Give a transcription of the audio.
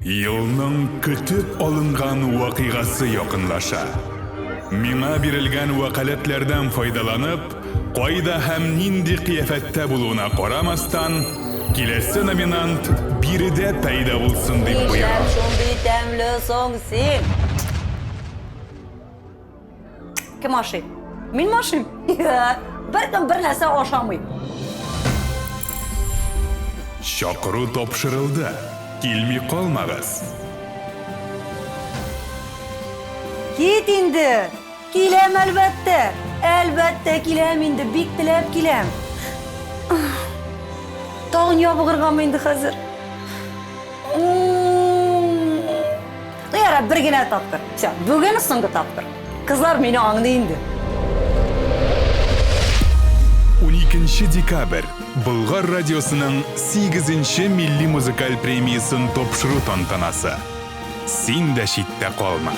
Елның көтеп алынган вакыйгасы якынлаша. Миңа бирелгән вәкаләтләрдән файдаланып, кайда һәм нинди кыяфәттә булуына карамастан, киләсе номинант биредә пәйда булсын дип боерам. Нишләп шундый тәмле соң син? Кем ашый? Мин ашыйм. Беркем бер нәрсә ашамый. Чакыру тапшырылды. Килми калмагыз. Кит инде! Киләм, әлбәттә! Әлбәттә, киләм инде, бик теләп киләм. Тагын ябыгыргамы инде хәзер? Ну, ярар, бер генә тапкыр. Всё, бүген соңгы тапкыр. Кызлар мине аңлый инде. 12 декабрь, Болгар радиосының сигезенче милли музыкаль премиясен тапшыру тантанасы. Син дә читтә калма!